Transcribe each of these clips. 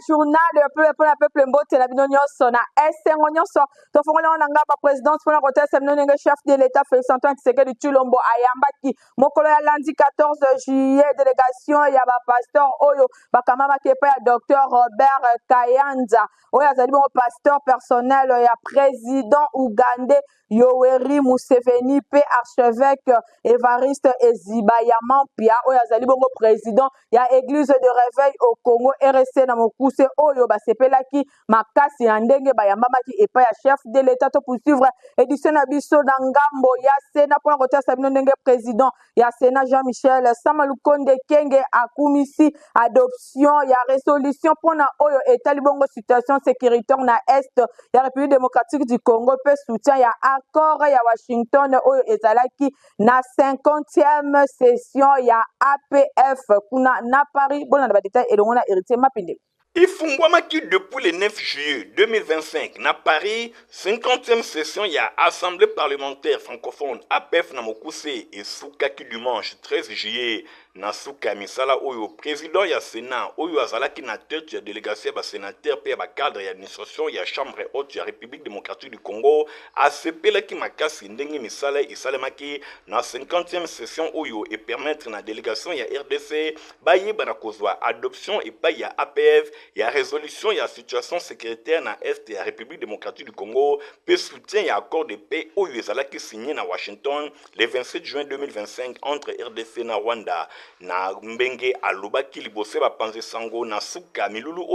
Journal mpona peuple. Mbote na bino nyonso na esengo nyonso. Tofongoli yango na ngaba présidence mpona kotalisa bino ndenge chef de l'État Félix Antoine Tshisekedi Tshilombo ayambaki mokolo ya lundi 14 juillet délégation ya bapasteur oyo bakamamaki epai ya Dr Robert Kayanza, oyo azali bongo pasteur personnel ya président ougandais Yoweri Museveni, mpe archevêque Evariste Eziba ya Mampia, oyo azali bongo président ya Église de Réveil au Congo, RC na mokuse, oyo basepelaki makasi na ndenge bayambamaki epai ya chef de l'État. To poursuivre édition na biso na ngambo ya Sénat mpona kotalisa bino ndenge président ya Sénat Jean-Michel Sama Lukonde Kenge akumisi adoption ya résolution mpona oyo etali bongo situation sécuritaire na est ya République démocratique du Congo, mpe soutien ya accord ya Washington oyo ezalaki na 50e session ya APF kuna na Paris. Bolanda badétail elongo na Héritier Mapindelo. Ifungwamaki depuis le 9 juillet 2025 na Paris, 50e session ya Assemblée parlementaire francophone, APF na mokuse, esukaki dimanche 13 juillet. Na suka ya misala oyo, président ya Sénat oyo azalaki na tête ya délégation ya basénateur mpe ya bacadre ya administration ya chambre haute ya République démocratique du Congo asepelaki makasi ndenge misala esalemaki na 50e session oyo epermettre na délégation ya RDC bayeba na kozwa adoption epai ya APF ya résolution ya situation sécuritaire na est ya République démocratique du Congo, mpe soutien ya accord de paix oyo ezalaki signé na Washington le 27 juin 2025 entre RDC na Rwanda. Na ndenge alobaki liboso ya bapanzi sango na suka milulu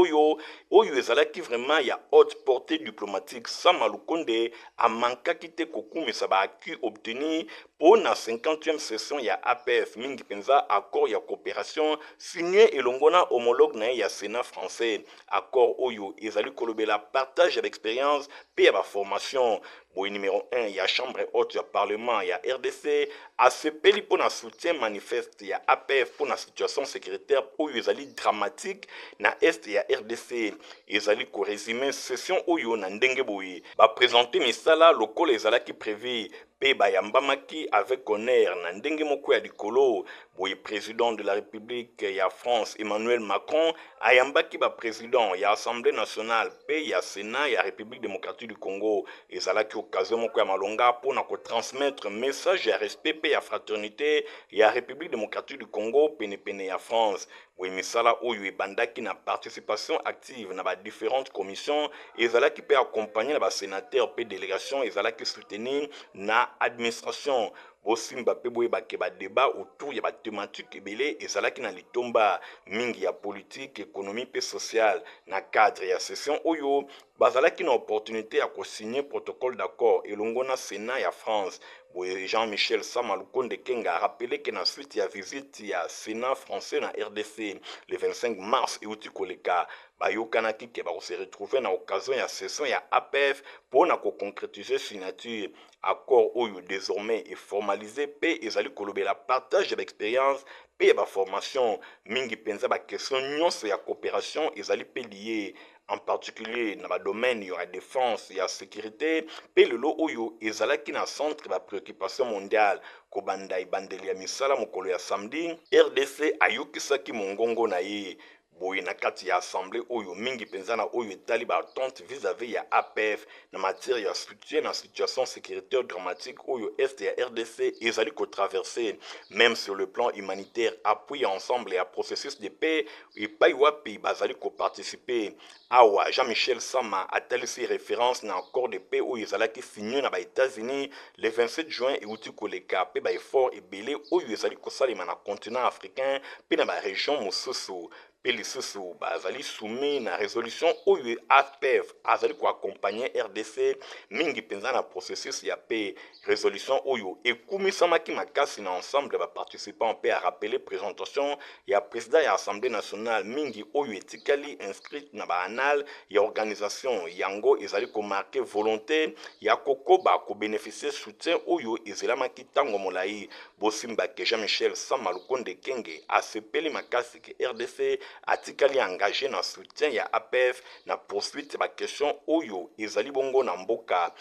oyo ezalaki vraiment ya haute portée diplomatique, Sama Lukonde amankaki te kokumisa baacquis obtenu mpo na 50e session ya APF, mingi mpenza accord ya coopération signé elongo na homologue na ye ya Sénat français, accord oyo ezali kolobela partage ya baexpérience mpe ya baformation. Boye numéro 1 ya chambre haute ya parlement ya RDC asepeli mpo na soutien manifeste ya APF mpo na situation sécuritaire oyo ezali dramatique na est ya RDC. Ezali korésumer session oyo na ndenge boye: baprésente misala lokola ezalaki prévu mpe bayambamaki avec honneur na ndenge moko ya likolo. Boye président de la République ya France Emmanuel Macron ayambaki baprésident ya Assemblée nationale mpe ya Sénat ya République démocratique du Congo. Ezalaki occasion moko ya malonga mpona kotransmettre message ya respect mpe ya fraternité ya République démocratique du Congo penepene ya France. Boye misala oyo ebandaki na participation active na badifférentes commissions, ezalaki mpe accompagné na basénateur mpe délégation ezalaki soutenir na administration. Bosimba mpe boyebake badébat autour ya bathématique ebele ezalaki na litomba mingi ya politique, économie mpe sociale. Na cadre ya session oyo, bazalaki na opportunité ya kosigne protocole d'accord elongo na Sénat ya France. Boye Jean-Michel Sama Lukonde Kenga arappeler ke na suite ya visite ya Sénat français na RDC le 25 mars euti koleka, bayokanaki ke bakose retrouver na occasion ya session ya APF mpo na koconcrétiser signature accord oyo désormais eformalisé mpe ezali kolobela partage ya baexpérience mpe ya baformation, mingi mpenza baquestion nyonso ya coopération ezali mpe lié en particulier na badomaine ya défense, ya sécurité, mpe lelo oyo ezalaki na centre bapréoccupation mondiale. Kobanda ebandeli ya misala mokolo ya samedi, RDC ayokisaki mongongo na ye boye na kati ya assemblée oyo, mingi mpenza na oyo etali battente vis-à-vis ya APF na matière ya soutien na situation sécuritaire dramatique oyo est ya RDC ezali kotraverse, même sur le plan humanitaire, appui ya ensemble ya processus de paix epai wapi bazali koparticiper. Awa Jean-Michel Sama atalisi référence na accord de paix oyo ezalaki signé na baÉtats-Unis le 27 juin euti koleka, mpe baeffort ebele oyo ezali kosalema na continent africain mpe na barégion mosusu. Mpe lisusu bazali soumis na résolution oyo APF azali koaccompagne RDC mingi mpenza na processus ya paix, résolution oyo ekumisamaki makasi na ensemble ya baparticipant, mpe arappeler présentation ya président ya Assemblée nationale mingi oyo etikali inscrite na baannales ya organisation. Yango ezali komarquer volonté ya kokoba kobénéficie soutien oyo ezelamaki ntango molai. Bosimbake Jean-Michel Sama Lukonde Kenge asepeli makasi ke RDC atikali engagé na soutien ya APF na poursuite ya baquestion oyo ezali bongo na mboka.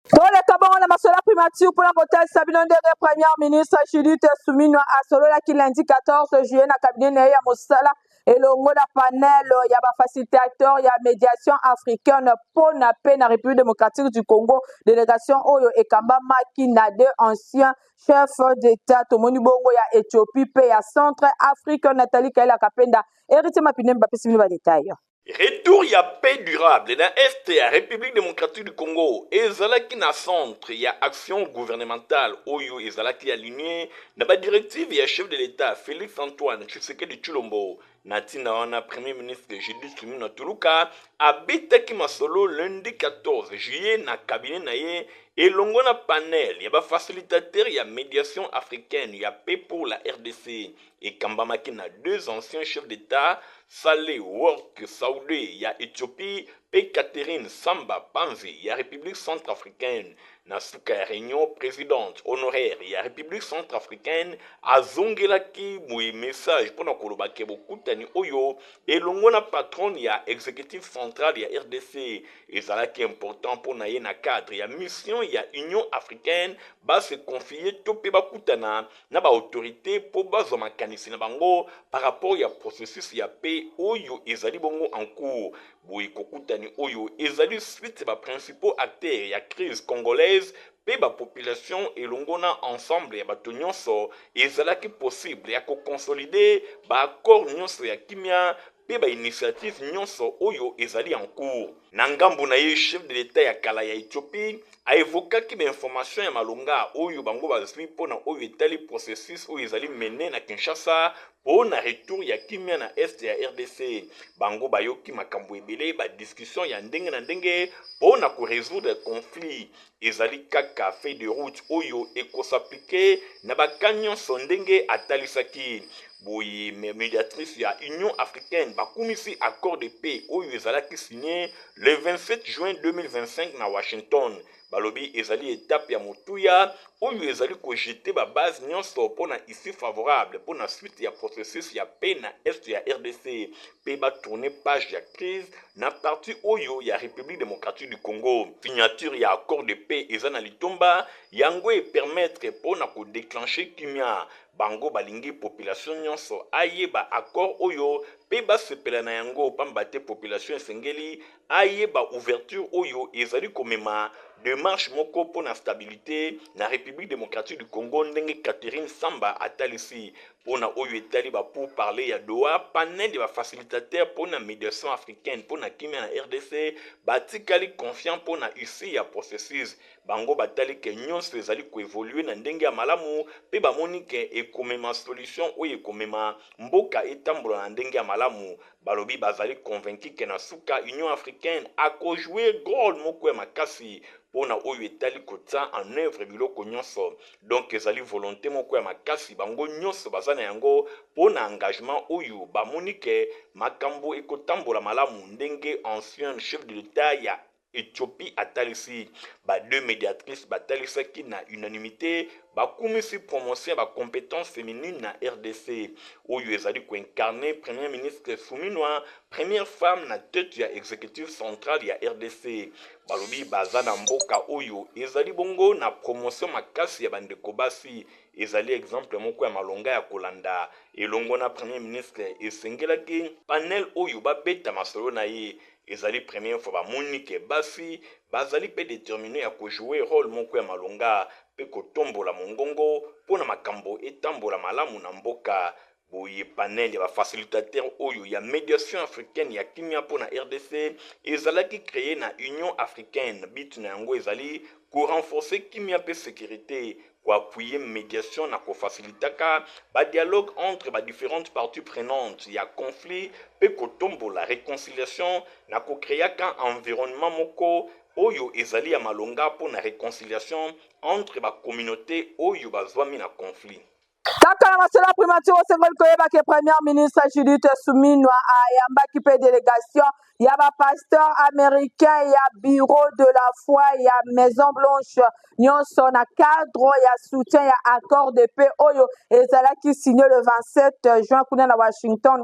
Toleka bongo na masolo ya primature mpona kotalisa bino ndenge première ministre Judith Suminwa asololaki lundi 14 juillet na cabinet na ye ya mosala. Elongo na panel ya ba facilitateurs ya mediation africaine mpo na paix na Republique democratique du Congo, delegation oyo ekambamaki na deux anciens chefs d'Etat, tomoni bongo ya Ethiopie mpe ya Centre Afrique, Nathalie Kaila Kapenda, Héritier Mapindembe bapesi bino ba details. Retour ya paix durable na est ya Republique democratique du Congo ezalaki na centre ya action gouvernementale oyo ezalaki alignee na ba directives ya chef de l'Etat Felix Antoine Tshisekedi Tshilombo. Na ntina wana, Premier ministre Judith Suminwa Tuluka abetaki masolo lundi 14 juillet na cabinet na ye elongo na panel ya ba facilitateurs ya mediation africaine ya paix pour la rdc ekambamaki na deux anciens chefs d'Etat, Saleh Work Saude ya Ethiopie mpe Catherine Samba Panzi ya Republique centrafricaine. Na suka ya reunion, presidente honoraire ya Republique centrafricaine azongelaki boye message mpo na koloba ke bokutani oyo elongo na patronne ya executif central ya rdc ezalaki important mpo na ye na cadre ya mission ya Union africaine ba se confier to mpe bakutana na ba autorites mpo bazwa makanisi na bango par rapport ya processus ya paix oyo ezali bongo en cours. Boye kokutani oyo ezali suite ya ba principaux acteurs ya crise congolaise mpe ba populations elongo na ensemble ya bato nyonso ezalaki possible ya ko consolider ba accords nyonso ya kimia mpe ba initiatives nyonso oyo ezali en cours. Na ngambo na ye, chef de l'Etat ya kala ya Ethiopie a evokaki ba informations ya malonga oyo bango bazwi mpo na oyo etali processus oyo ezali mene na Kinshasa mpo na retour ya kimia na Est ya rdc. Bango bayoki makambo ebele, ba discussions ya ndenge na ndenge mpo na ko resoudre conflit. Ezali kaka feuille de route oyo eko s'appliquer na ba cas nionso ndenge atalisaki. Boye mediatrice ya Union africaine bakumisi accord de paix oyo ezalaki signe le 27 juin 2025 na Washington. Balobi ezali etape ya motuya oyo ezali ko jeter ba bases nionso mpo na issue favorable mpo na suite ya processus ya paix na Est ya rdc mpe ba tourner page ya crise na partie oyo ya Republique democratique du Congo. Signature ya accord de paix eza na litomba, yango e permettre mpo na ko declencher kimia. Bango balingi population nionso ayeba accord oyo mpe basepela na yango pamba te population esengeli ayeba ouverture oyo ezali komema demarche moko mpo na stabilite na Republique democratique du Congo ndenge Catherine Samba atalisi. Mpo na oyo etali ba pourparlers ya Doha, panel ya ba facilitateurs mpo na mediation africaine mpo na kimia na rdc batikali confiants mpo na issue ya processus. Bango batali ke nionso ezali ko evoluer na ndenge ya malamu mpe bamoni ke ekomema solution oyo ekomema mboka etambola na ndenge ya malamu. Balobi bazali convaincu ke na suka Union africaine ako jouer role moko ya makasi mpo na oyo etali kotia en oeuvre biloko nionso. Donc ezali volonte moko ya makasi bango nionso baza na yango mpo na engagement oyo bamoni ke makambo ekotambola malamu ndenge ancien chef de l'Etat ya Ethiopie atalisi. Ba deux mediatrices batalisaki na unanimite bakumisi promotion ya ba competences feminines na rdc oyo ezali ko incarner Premier ministre Suminwa, première femme na tete ya executif central ya rdc. Balobi baza na mboka oyo ezali bongo na promotion makasi ya bandeko basi. Ezali exemple moko ya malonga ya kolanda. Elongo na Premier ministre esengelaki panel oyo babeta masolo na ye. Ezali première fois bamoni que basi bazali pe determiner ya ko jouer role moko ya malonga pe kotombola mongongo po na makambo etambola malamu na mboka. Boye panel ya ba facilitateurs oyo ya mediation africaine ya kimia po na rdc ezalaki creer na Union africaine. But na yango ezali ko renforcer kimia pe securite, ko appuyer mediation na ko facilitaka ba dialogues entre ba differentes parties prenantes ya conflit pe kotombola reconciliation na ko creaka environnement moko oyo ezali ya malonga po na reconciliation entre ba communautes oyo bazwami na conflit. Kaka na masolo ya primature, osengeli koyeba ke Premier ministre Judith Suminwa ayambaki mpe delegation ya ba pasteur américain ya Bureau de la foi ya Maison Blanche nyonso na cadre ya soutien ya accord de paix oyo ezalaki signé le 27 juin kuna na Washington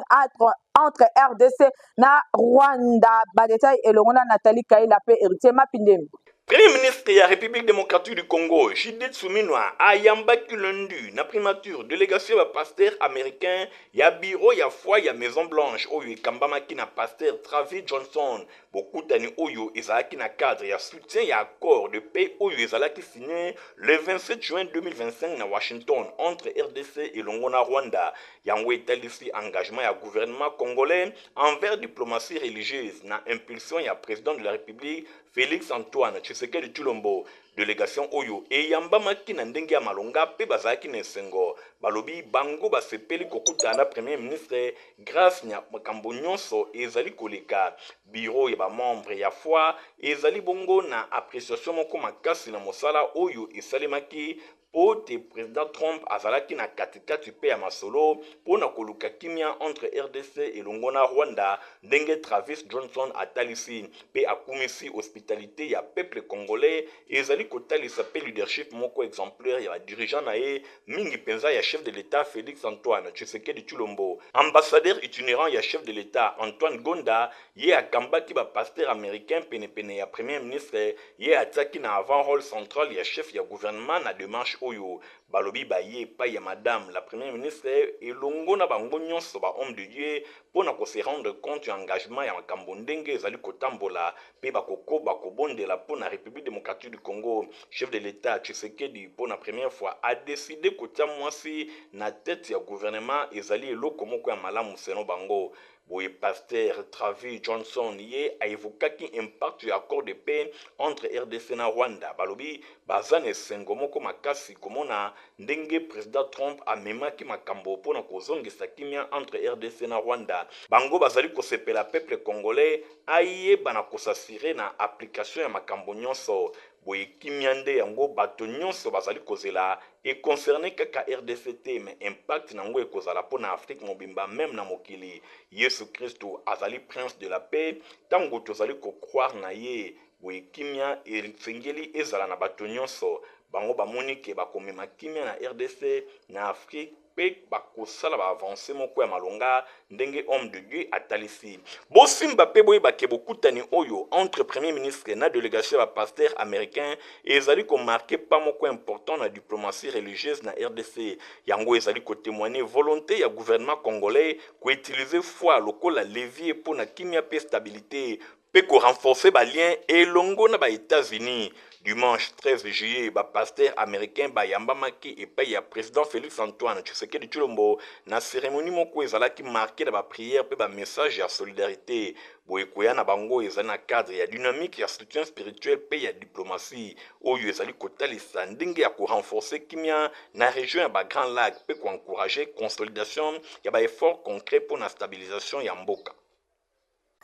entre RDC na Rwanda. Ba detail elongo na Nathalie Kaila mpe Héritier Mapindemi. Premier ministre ya République démocratique du Congo, Judith Suminwa, ayambaki lundi na primature délégation ya pasteur américain ya bureau ya foi ya Maison Blanche oyo ekambamaki na pasteur Travis Johnson. Bokutani oyo ezalaki na cadre ya soutien ya accord de paix oyo ezalaki signé le 27 juin 2025 na Washington entre RDC elongo na Rwanda. Yango etalisi engagement ya gouvernement congolais envers diplomatie religieuse na impulsion ya président de la République Félix Antoine Tshisekedi Tshilombo. Délégation oyo eyambamaki na ndenge ya malonga mpe bazalaki na esengo. Balobi bango basepeli kokutana na premier ministre grâce na makambo nyonso ezali koleka. Bureau ya bamembre ya foi ezali bongo na appréciation moko makasi na mosala oyo esalemaki mpo te président Trump azalaki na katikati mpe ya masolo mpo na koluka kimia entre RDC elongo na Rwanda, ndenge Travis Johnson atalisi mpe akumisi hospitalité ya peuple congolais. Ezali kotalisa mpe leadership moko exemplaire ya badirigeant na ye, mingi mpenza ya chef de l'État Félix Antoine Tshisekedi Tshilombo. Ambassadeur itinérant ya chef de l'État, Antoine Gonda, ye akambaki bapasteur américain penepene ya premier ministre. Ye atiaki na avant rôle central ya chef ya gouvernement na démarche oyo. Balobi baye epai ya madame la première ministre elongo na bango nyonso bahomme de Dieu mpo na kose rendre compte ya engagement ya makambo ndenge ezali kotambola, mpe bakokoba kobondela mpo na République démocratique du Congo. Chef de l'État Tshisekedi, mpo na première fois, adécidé kotia mwasi na tête ya gouvernement. Ezali eloko moko ya malamu selon bango. Boye pasteur Travis Johnson, ye aévoquaki impact ya accord de paix entre RDC na Rwanda. Balobi baza na esengo moko makasi komona ndenge président Trump amemaki makambo mpona kozongisa kimia entre RDC na Rwanda. Bango bazali kosepela peuple congolais ayeba na kos'assurer na application ya makambo nyonso. Boye kimia nde yango bato nyonso bazali kozela. Econcerne kaka RDC te, mais impact na yango ekozala mpo na Afrique mobimba, même na mokili. Yesu Kristu azali prince de la paix. Ntango tozali kocroire na ye, boye kimia esengeli ezala na bato nyonso. Bango bamoni ke bakomema kimia na RDC, na Afrique, mpe bakosala baavance moko ya malonga ndenge homme de Dieu atalisi. Bosimba mpe boyebake bokutani oyo entre premier ministre na délégation ya bapasteur américain ezali komarquer pas moko important na diplomatie religieuse na RDC. Yango ezali kotémoigne volonté ya gouvernement congolais koutiliser foi lokola levier mpo na kimia mpe stabilité, mpe korenforcer balien elongo na baÉtats-Unis. Dimanche 13 juillet, bapasteur américain bayambamaki epai ya président Félix Antoine Tshisekedi Tshilombo na cérémonie moko ezalaki marqué na baprière mpe bamessage ya solidarité. Boye koya na bango ezali na cadre ya dynamique ya soutien spirituel mpe ya diplomatie oyo ezali kotalisa ndenge ya korenforcer kimia na région ya bagrand lac mpe koencourager consolidation ya baeffort concret mpo na stabilisation ya mboka.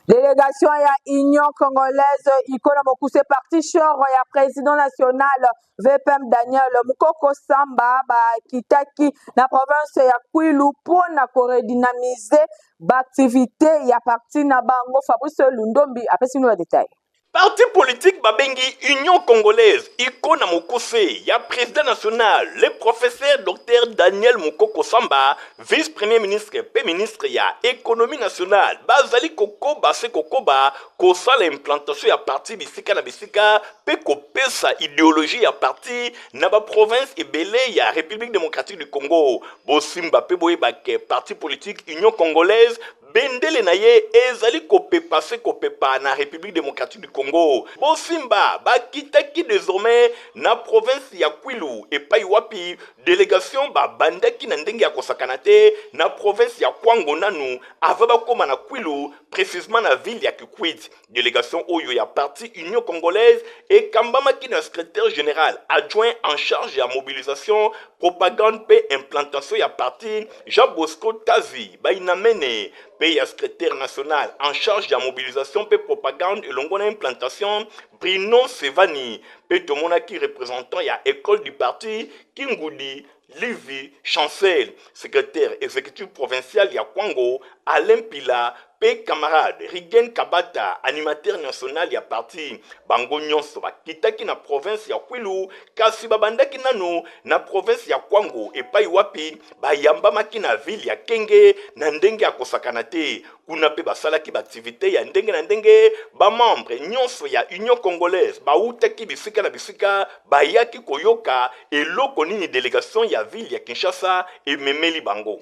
Délégation ya Union congolaise, iko na mokuse, parti cher ya président national VPM Daniel Mukoko Samba, bakitaki na province ya Kwilu mpona koredynamiser baactivité ya parti na bango. Fabrice Lundombi apesi bino badetail. Parti politique babengi Union congolaise, iko na mokuse, ya président national le professeur Dr Daniel Mukoko Samba, vice premier ministre mpe ministre ya Économie nationale, bazali kokoba se kokoba kosala implantation ya parti bisika na bisika mpe kopesa idéologie ya parti na baprovince ebele ya République démocratique du Congo. Bosimba mpe boyeba ke parti politique Union congolaise, bendele na ye ezali kopepa se kopepa na République démocratique du Congo. Bosimba, bakitaki désormais na province ya Kwilu, epai wapi délégation babandaki na ndenge ya kosakana te na province ya Kwango nanu avant bakóma na Kwilu, précisement na ville ya Kikwit. Délégation oyo ya parti Union congolaise ekambamaki na secrétaire général adjoint en charge ya mobilisation, propagande mpe implantation ya parti, Jean Bosco Tazi Bainamene, mpe ya secrétaire national en charge ya mobilisation mpe propagande elongo na implantation, Bruno Sevani, mpe tomonaki représentant ya école du parti, Kingudi Livi Chancel, secrétaire exécutif provincial ya Kwango, Alain Pila. mpe camarade Rigen Kabata, animateur national ya parti. Bango nyonso bakitaki na province ya Kwilu, kasi babandaki nanu na province ya Kwango epai wapi bayambamaki na ville ya Kenge na ndenge ya kosakana te. Kuna mpe basalaki ba activites ya ndenge na ndenge. Ba membres nyonso ya Union Congolaise bawutaki bisika na bisika bayaki koyoka eloko nini delegation ya ville ya Kinshasa ememeli bango.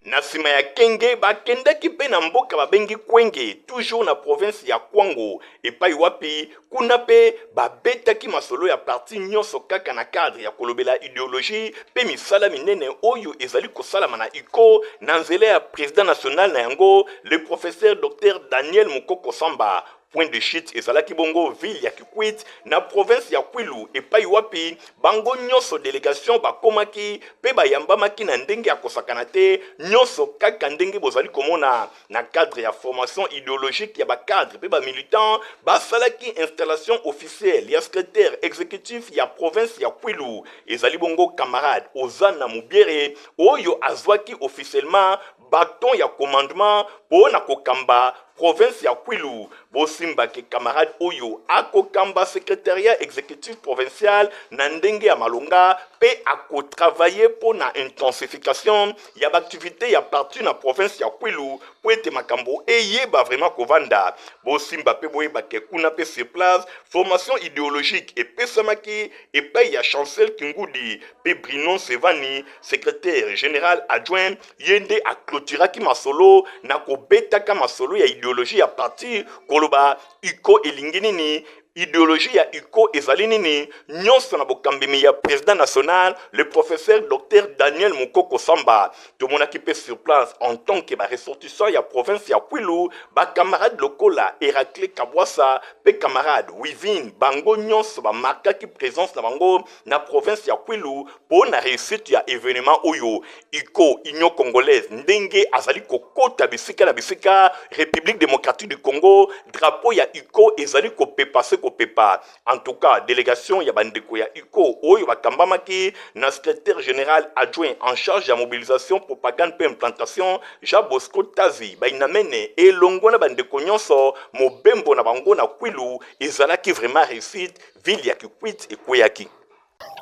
Na sima ya Kenge, bakendaki mpe na mboka babengi Kwenge, toujours na province ya Kwango, epai wapi Kuna mpe babetaki masolo ya parti nyonso kaka na cadre ya kolobela ideologie mpe misala minene oyo ezali kosalama na UCO na nzela ya president national na yango le professeur Docteur Daniel Mukoko Samba. Point de chute ezalaki bongo ville ya Kikwit na province ya Kwilu epai wapi bango nyonso delegation bakomaki mpe bayambamaki na ndenge ya kosakana te, nyonso kaka ndenge bozali komona. Na cadre ya formation ideologique ya ba cadres mpe ba militants, basalaki installation officielle ya secretaire executif ya province ya Kwilu. Ezali bongo camarade Ozana Mubiere oyo azwaki officiellement baton ya commandement mpo na kokamba province ya Kwilu. Bosimba ke camarade oyo akokamba secretariat executif provincial na ndenge ya malonga mpe ako travailler mpo na intensification ya ba activites ya parti na province ya Kwilu mpo ete makambo eyeba vraiment kovanda. Bosimba mpe boyeba ke kuna mpe sur place formation ideologique epesamaki epai ya Chancel Kingudi mpe Bruno Nsevani, secretaire general adjoint. Ye nde a cloturaki masolo na kobetaka masolo ya ideologie ya parti, koloba UCO elingi nini, ideologie ya UCO ezali nini, nyonso na bokambemi ya president national le professeur Docteur Daniel Mukoko Samba. Tomonaki mpe sur place en tant que ba ressortissants ya province ya Kwilu ba camarades lokola Heracle Kabwasa mpe camarade Wivine, bango nyonso ba markaki presence na bango na province ya Kwilu mpo na reussite ya evenement oyo. UCO, Union Congolaise, ndenge azali kokota bisika na bisika Republique Democratique du Congo, drapeau ya UCO ezali kopepa se kopepa. En tout cas, delegation ya bandeko ya UCO oyo bakambamaki na secretaire general adjoint en charge ya mobilisation, propagande mpe implantation Jean Bosco Tazi Bainamene elongo na bandeko nyonso, mobembo na bango na Kwilu ezalaki vraiment reussite, ville ya Kikwit ekweyaki.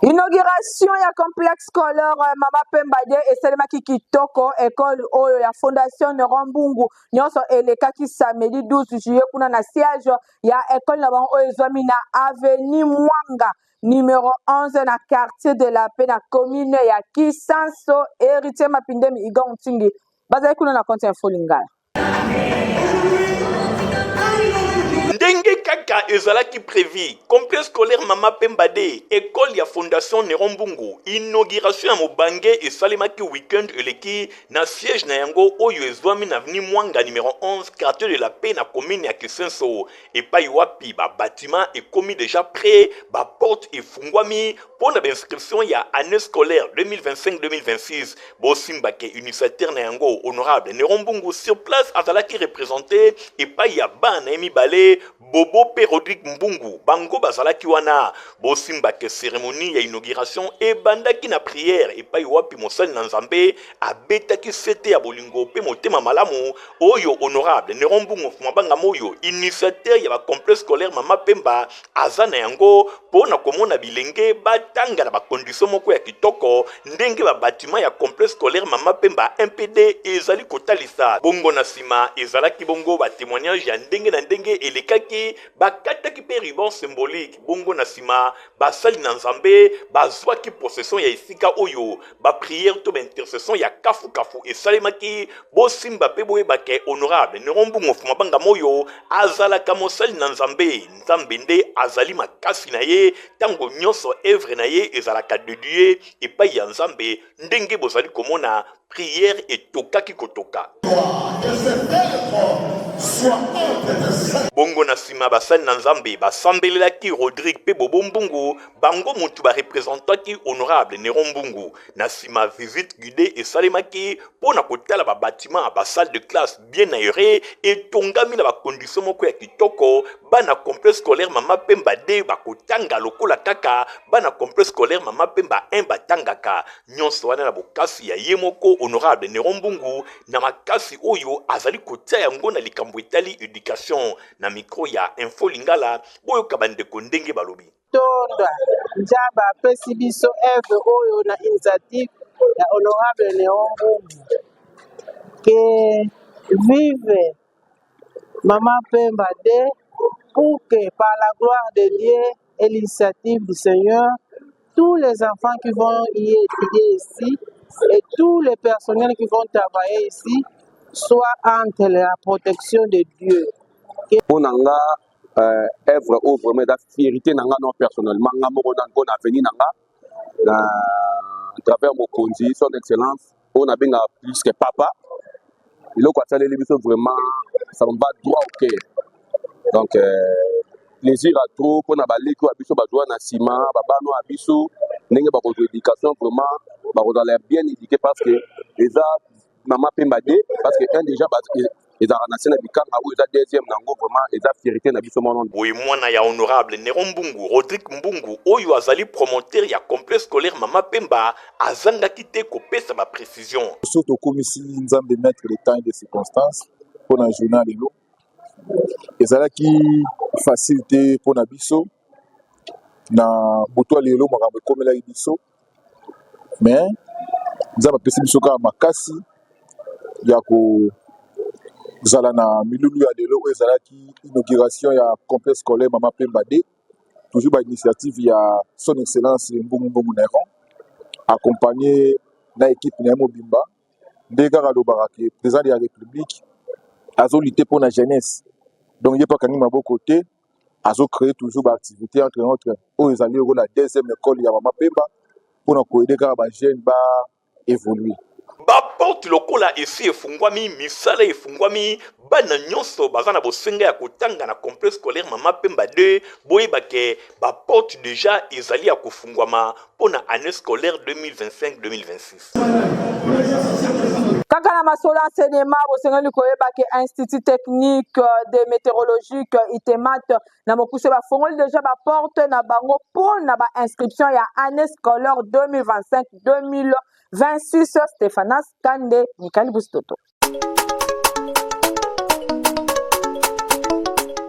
Inauguration ya complexe scolaire euh, Mama Pemba de esalemaki kitoko. École oyo ya Fondation Neuron Mbungu nyonso elekaki samedi 12 juillet kuna na siège ya école na bango oyo ezwami na avenue Mwanga numero 11 na quartier de la paix na commune ya Kisanso. Héritier Mapindemi Igor Ntingi bazali kuna na compte Info Lingala. Ndenge kaka ezalaki prevu, complexe scolaire Mama Pemba de, ecole ya Fondation Neron Mbungu, inauguration ya mobange esalemaki week-end eleki na siège na yango oyo ezwami na avenue Mwanga numero 11, quartier de la Paix na commune ya Kisenso, epai wapi ba batiments ekomi dejà près, ba portes efungwami mpo na ba inscriptions ya annee scolaire 2025-2026. Bosimba ke initiateur na yango honorable Neron Mbungu sur place azalaki represente epai ya bana na ye mibale Bobo mpe Rodrigue Mbungu, bango bazalaki wana. Bosimba ke ceremonie ya inauguration ebandaki na prière epai wapi mosali na Nzambe abetaki sete ya bolingo mpe motema malamu oyo honorable Neron Mbungu Mfumabanga Moyo, initiateur ya ba complexe scolaire Mama Pemba aza na yango mpo na komona bilenge batanga na ba conditions moko ya kitoko ndenge ba batiment ya complexe scolaire Mama Pemba MPD ezali kotalisa. Bongo na sima ezalaki bongo ba temoignages ya ndenge na ndenge elekaki, bakataki mpe ruban symbolique. Bongo na sima basali na Nzambe bazwaki possession ya esika oyo ba prières to ba intercessions ya kafu kafu esalemaki. Bosimba mpe boyeba ke honorable Neron Mbungu Mfumabanga Moyo azalaka mosali na Nzambe. Nzambe nde azali makasi na ye tango nyonso, evre na ye ezalaka dedie epai ya Nzambe. Ndenge bozali komona, prière etokaki kotoka. Que cette lettre soit entre tes saints. Bongo na sima basali na Nzambe basambelelaki Rodrigue pe Bobo Mbungu, bango mutu ba representaki honorable Neron Mbungu. Na sima visite guidee esalemaki po na kotala ba batiments, ba salles de classe bien aerees etongami na ba conditions moko ya kitoko. Bana complexe scolaire Mama Pemba 2 bakotanga lokola kaka bana complexe scolaire Mama Pemba 1 batangaka. Nyonso wana na bokasi ya ye moko honorable Neron Mbungu na makasi oyo azali kotia yango na likambo etali education. Na micro ya Info Lingala, boyoka bandeko ndenge balobi. Tonda Nzambe apesi biso œuvre oyo na initiative ya honorable Neron Mbungu que vive Maman Pemba 2 pour que par la gloire de Dieu et l'initiative du Seigneur, tous les enfants qui vont y étudier ici et tous les personnels qui vont travailler ici soient entre la protection de Dieu. Mpo na nga euh, œuvre oyo vraiment eza fierité na nga non personnellement nga moko na mpo na avenir na nga na travers mokonzi son excellence oyo nabengaka plus que papa eloko asaleli biso vraiment ça me va droit au cœur donc euh, plaisir à trop mpo na baleki oyo ya biso bazwa na nsima babano ya biso ndenge bakozwa éducation vraiment bakozala bien éduqué parce que eza mama pemba de parce que un déjà ezalaka na se na bikanga oyo eza deuxième na yango vraiment eza fierté na biso mwana boye mwana ya honorable Neron Mbungu Rodrigue Mbungu oyo azali promoteur ya complexe scolaire mama Pemba azangaki te kopesa ba précision. Biso tokumisi Nzambe maître de temps et de circonstances mpo na journée ya lelo. Ezalaki facile te mpo na biso na butu ya lelo makambo ekomelaki biso mais Nzambe apesi biso kaka makasi ya kozala na milulu ya lelo oyo ezalaki inauguration ya complexe scolaire Mama Pemba 2 toujours ba initiative ya son excellence Mbungu Mbungu Neron accompagné na équipe na ye mobimba nde kaka alobaka ke président de la république azolite mpo na jeunesse donc ye mpe akangi maboko te azo créer toujours ba activité entre autres oyo ezali lokola deuxième école ya mama Pemba mpona koyede kaka ba jeune ba évoluer. Baporte lokola esi efungwami, misala efungwami, bana nyonso baza na bosenga ya kotanga na complexe scolaire Mama Pemba 2, boyeba ke ba porte dejà ezali ya kofungwama mpo na annee scolaire 2025-2026. Kaka na masolo ya enseignement, bosengeli koyeba ke Institut technique de météorologique ITEMAT na mokuse bafongoli deja ba porte na bango mpo na ba inscription ya année scolaire 2025-2026. Stephanas Kande, Mikali Bustoto.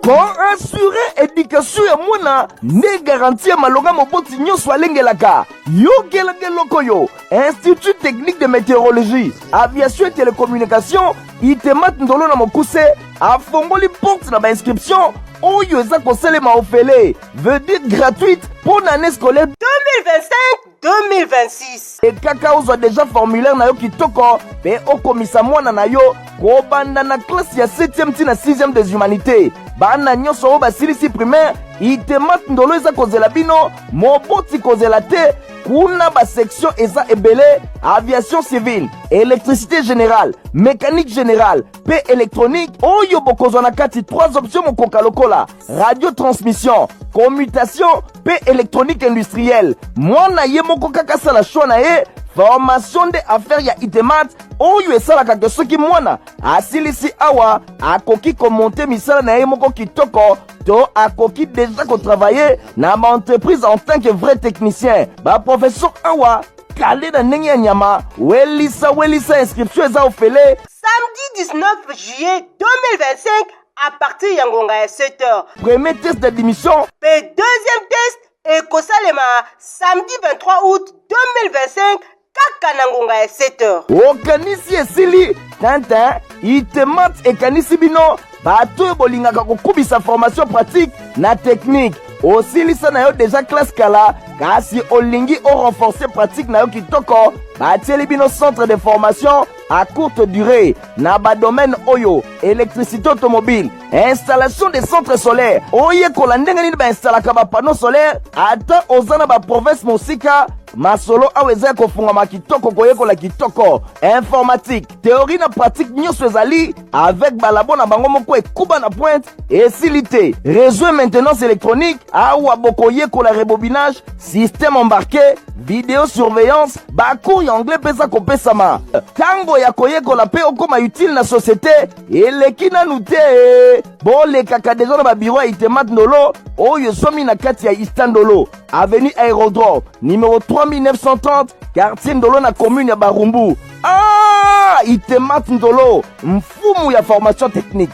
Koasure education ya mwana nde garantie ya malonga moboti nyonso alengelaka. Yokelaka eloko oyo Institut technique de météorologie, aviation et télécommunication ITEMAT Ndolo na mokuse afongoli porte na bainscription oyo eza kosalema ofele, veut dire gratuite mpo na année scolaire 2025 2026. Ekaka ozwa deja formulaire na yo kitoko mpe okomisa mwana na yo kobanda na classe ya 7e ti na 6e des humanités. Bana nyonso oyo basilisi primaire, ITEMAT Ndolo eza kozela bino, moboti kozela te. Kuna ba section eza ebele, aviation civile, électricité générale, mécanique générale mpe électronique, oyo bokozwa na kati 3 options mokoka lokola radio transmission, commutation mpe électronique industrielle. Mwana ye moko kaka asala choix na ye. Formation nde affaire ya ITEMAT oyo esalaka ke soki mwana asilisi awa akoki komonte misala na ye moko kitoko to akoki deja kotravaille na baentreprise en tant que vrai technicien. Baprofesseur awa kale na ndenge ya nyama. Welisa welisa, inscription eza ofele. Samedi 19 juillet 2025 à partir ya ngonga ya 7h. Premier test d'admission mpe deuxième test ekosalema samedi 23 août 2025 kaka na ngonga ya 7h. Okanisi esili tintin? ITEMAT ekanisi bino bato oyo bolingaka kokubisa formation pratique na technique. Osilisa na yo deja classe kala, kasi olingi orenforcer pratique na yo kitoko, batieli bino centre de formation à courte durée na badomaine oyo: électricité automobile, installation des centres solaires, oyekola ndenge nini bainstalaka bapanneau solaire. Ata oza na baprovince mosika, Masolo awa eza ya kofungwama kitoko, koyekola kitoko, informatique, théorie na pratique nyonso ezali avec balabo na bango moko ekuba na pointe esili te. Réseau et maintenance électronique, awa bokoyekola rebobinage, système embarqué, video surveillance, bacours ya anglais mpe eza kopesama. Ntango ya koyekola mpe okoma utile na société eleki nanu te. Bolekaka deja na babiro ya Itemat Ndolo oyo ezwami na kati ya Ista Ndolo, avenue Aérodrome numéro 3930, quartier Ndolo na commune ya Barumbu. Ah, Itemat Ndolo, mfumu ya formation technique.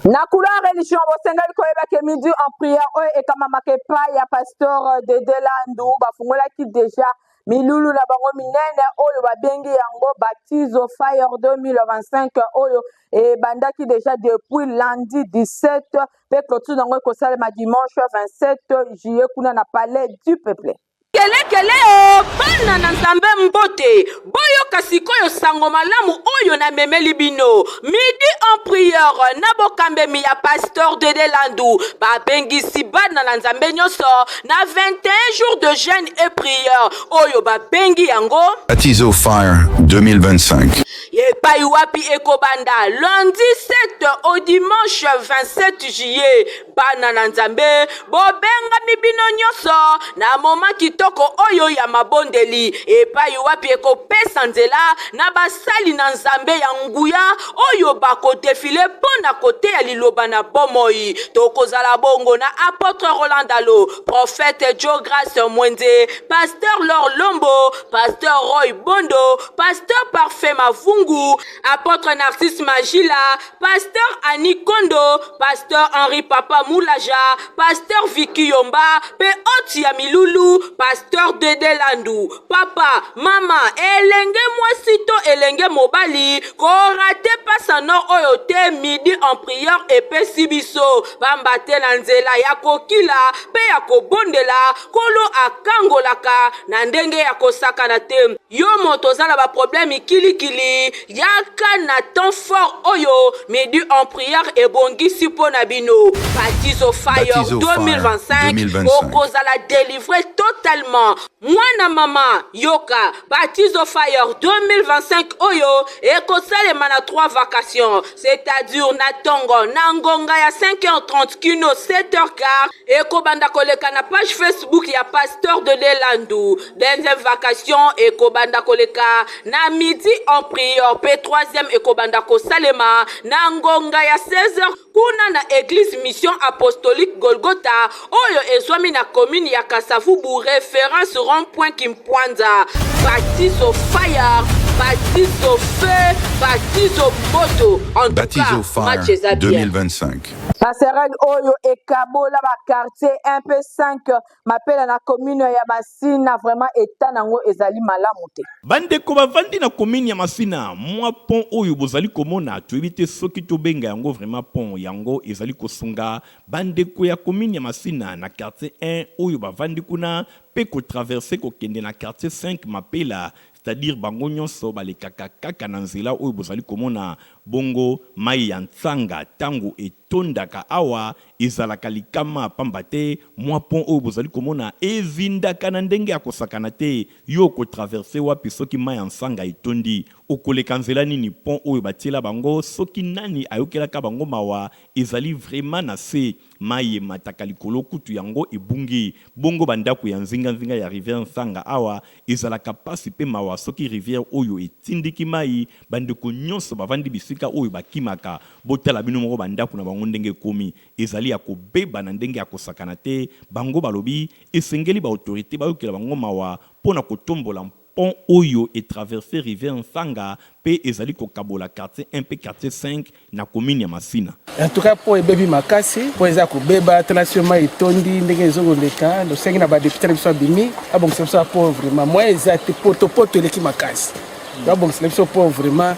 Na couleur religion, bosengeli koyeba ke Midi en prière oyo ekamamaka epai ya pasteur Dede Landu bafungolaki deja milulu na bango minene oyo babengi yango Baptizo Fire 2025 oyo ebandaki deja depuis lundi 17 mpe clôture yango ekosalema dimanche 27 juillet kuna na Palais du Peuple. Kelekele o bana na Nzambe mbote, boyoka sikoyo sango malamu oyo namemeli bino. Midi en prière na bokambemi ya Pasteur Dede Landu babengisi bana na Nzambe nyonso na 21 jours de jeûne et prière oyo babengi yango Baptizo Fire 2025. Epai wapi ekobanda lundi 7 au dimanche 27 juillet. Bana na Nzambe, bobengami bino nyonso na moma kitoko oyo ya mabondeli, epai wapi ekopesa nzela na basali na Nzambe ya nguya oyo bakodefile mpo na koteya liloba na bomoi. Tokozala bongo na Apotre Roland Dalo, Prophète Joe Grace Mwenze, Pasteur Laure Lombo, Pasteur Roy Bondo, Pasteur Parfait Mavungu, Apotre Narcisse Majila, Pasteur Annie Kondo, Pasteur Henri Papa Mulaja, Pasteur Vicky Yomba, pe hôte ya milulu, Pasteur Dede Landu. Papa, mama, elenge mwasi to elenge mobali, korate pasa nord oyo te. Midi en prière epesi biso pamba te na nzela ya kokila pe ya kobondela, Nkolo akangolaka na ndenge ya kosakana te. Yo moto oza na ba problème kilikili, yaka na temps fort oyo Midi en prière ebongisi mpo na bino. Baptizo Fire Baptizo Fire 2025, 2025. okozala délivré totalement. Mwana mama, yoka, Baptizo Fire 2025 oyo ekosalema na 3 vacations, c'est-à-dire na tongo na ngonga ya 5h30 kino 7h15, ekobanda koleka na page Facebook ya Pasteur de Landu. Deuxième vacation ekobanda koleka na Midi en prière, pe troisième ekobanda kosalema na ngonga ya 16h kuna na église Mission Apostolique Golgotha oyo ezwami na commune ya Kasavubu, référence rond-point Kimpwanza. Baptizo Fire, Baptizo Feu, Baptizo Moto. En tout Baptizo cas, match Fire eza bien. 2025. Passerelle oyo ekabola ba quartier 1 pe 5 Mapela na commune ya Masina, vraiment état nango ezali malamu te. Bandeko bavandi na commune ya Masina, mwa pont oyo bozali komona, toyebi te soki tobenga yango vraiment pont, yango ezali kosunga bandeko ya commune ya Masina na quartier 1 oyo bavandi kuna pe ko traverser kokende na quartier 5 Mapela, c'est-à-dire bango nyonso balekaka kaka na nzela oyo bozali komona. Bongo mayi ya nsanga tango etondaka awa ezalaka likama, pamba te mwa pont oyo bozali komona ezindaka na ndenge ya kosakana te. Yo oko traverser wapi soki mayi ya nsanga etondi? Okoleka nzela nini? Pont oyo batiela bango soki nani ayokelaka bango mawa ezali vraiment na se. Mayi emataka likolo kutu yango ebungi. Bongo ba ndako ya nzinga nzinga ya rivière Nsanga awa ezalaka pasi pe mawa soki rivière oyo etindiki mayi, ba ndeko nionso bavandi bisika oyo bakimaka. Botala bino moko ba ndako na bango ndenge ekomi, ezali ya kobeba na ndenge ya kosakana te. Bango balobi esengeli ba autorites bayokela bango mawa po na kotombola pont oyo e traverser rivière Nsanga pe ezali kokabola quartier 1 pe quartier 5 na commune ya Masina. En tout cas po ebebi makasi, po eza kobeba, tala soki mai etondi ndenge ezokoleka. Tosengi na ba député na biso abimi abongisa biso po vraiment moyen eza te, potopoto eleki makasi, babongisela biso po vraiment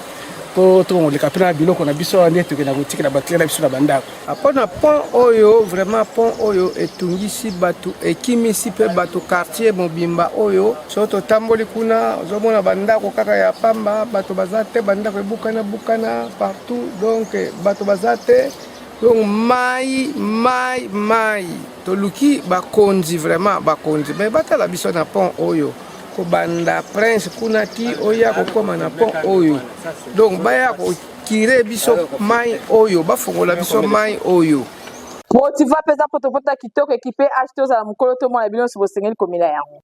po tokoleka mpe na biloko na biso awa nde tokenda kotikela ba client na biso na bandako. Mpona pont oyo vraiment pont oyo etungisi bato, ekimisi mpe bato quartier mobimba oyo. So totamboli kuna ozomona bandako kaka ya pamba, bato baza te, bandako ebukana bukana partout, donc bato baza te. Donc mai mai mai toluki bakonzi vraiment bakonzi mais batala biso na pont oyo kobanda prince kuna ti oya kokoma na pont oyo donc baya kokire biso mai oyo bafongola biso mai oyo. Motiva mpe eza potopoto ya kitoko ekipe H tozala mokolo to mwana bino nyonso bosengeli komela yango.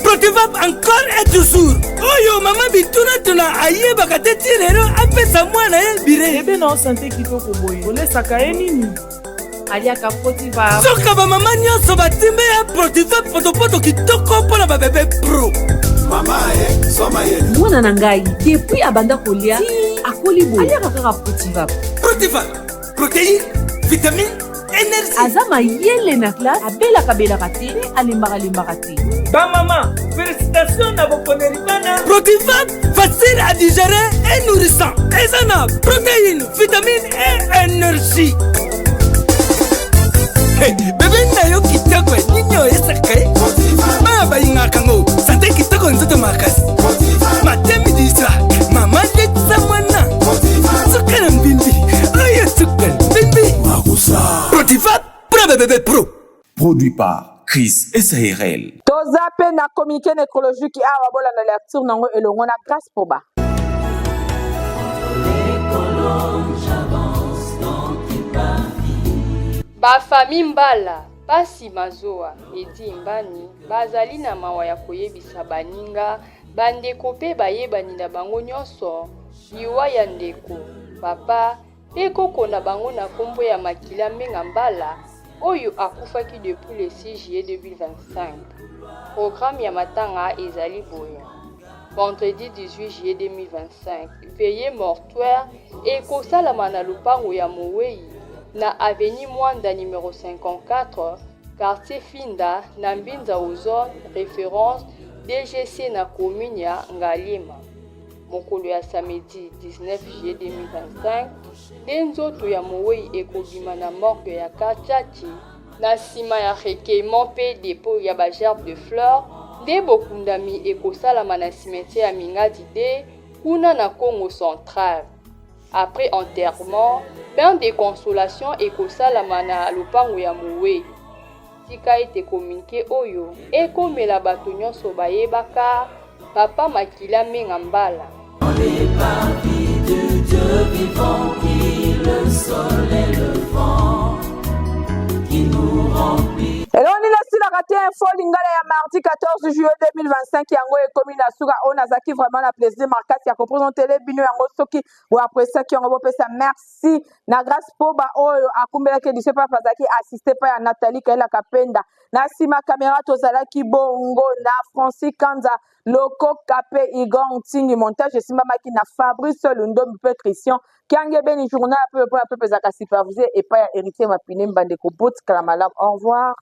Protivap encore et toujours oyo mama bitunatuna ayebaka te ti lelo apesa mwana ye bire bebe na sante kitoko boye olesaka ye nini aliaka protivap soka bamama nyonso batimbe ya protivap potopoto kitoko mpo na babebe pro mama e soma ye mwana na ngai depuis abanda kolia akoli boye aliaka kaka protivap protivap protéine vitamine energie aza mayele na classe abelaka belaka te mpe alembaka lembaka te bamama félicitation na boponeli bana protivap facile à digérer et nourrissant eza na protéine vitamine et énergie Hey, bebe na yo kitoko nini oyesaka ye bana balingaka ngo sante kitoko nzoto makasi matemi diswa mama letisa mwana suka na mbimbi oyo suka mbimbi protiva pro bebebe pro Produit par Chris SARL. Toza pe na communiqué nécrologique awa bolanda lecture nango elongo na Grace Poba. Ba famille Mbala, Pasi Mazoa, Eddy Imbani bazali na mawa ya koyebisa baninga, ba ndeko pe bayebani na bango nionso liwa ya ndeko, papa, pe koko na bango na kombo ya Makila Mbenga Mbala oyo akufaki depuis le 6 juillet 2025. Programme ya matanga ezali boye, vendredi 18 juillet 2025, veillee mortuaire ekosalama na lopango ya moweyi na avenue Muanda numero 54, quartier Finda, na Mbinza Ozone, reference DGC na commune ya Ngaliema. Mokolo ya samedi 19 juillet 2025 nde nzoto ya moweyi ekobima na morgue ya Katshatshi na nsima ya recueillement mpe depot ya ba gerbes de fleurs nde bokundami ekosalama na cimetière ya Mingadi 2 kuna na Kongo central. Après enterrement, bain de consolation ekosalama na lopango ya moweyi. Tika ete communique oyo ekomela bato nyonso bayebaka Papa Makila Menga Mbala. Eloko nini esilaka te info lingala ya mardi 14 juillet 2025 yango ekomi na suka oyo nazalaki vraiment na plaisir makasi ya kopresentele bino yango soki boapresiaki yango bopesa merci na grace poba oyo akumbelaki edition papa azalaki assiste pa ya nathalie kaila kapenda na nsima kamera tozalaki bongo na francis kanza loko kape igor ntingi montage esimbamaki na fabrice lundombi mpe christian kiangebeni journal ya pepe mpo na pepe ezalaka supervise epai ya héritier mapine mbandeko botikala malamu au revoir.